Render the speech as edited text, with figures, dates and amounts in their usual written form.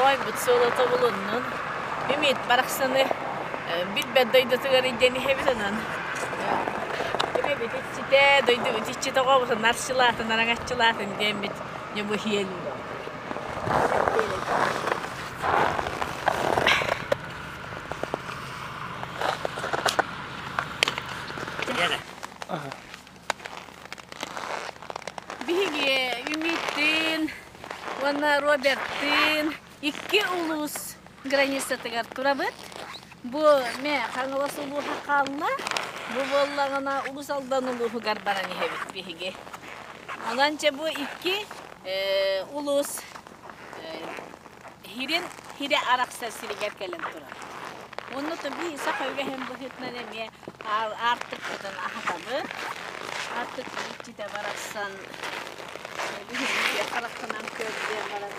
Тоойбут суола тобулуннун. Үмит барахсаны билбэт дойдутугар илдьэн иһэбит онон. Эбэбит иччитэ, дойдубут иччитэ оҕобутун арчылаатын, араҥаччылаатын диэммит ньобуһиэн. Биһиги Үмиттиин уонна Роберттыын икки улуус границатыгар турабыт. Бу мэ Хаҥалас улууһа хаалла. Бу буоллаҕына Уус Алдан улууһугар баран иһэбит биһиги. Онон чэ бу икки улуус Хирин хирэ арахсар сиригэр кэлэн турар. Онно би саха үгэһин быһыытынан эмиэ аартыкпытын аһатабыт. Аартык иччитэ барахсан биһиги харахтанан көр диэн баран.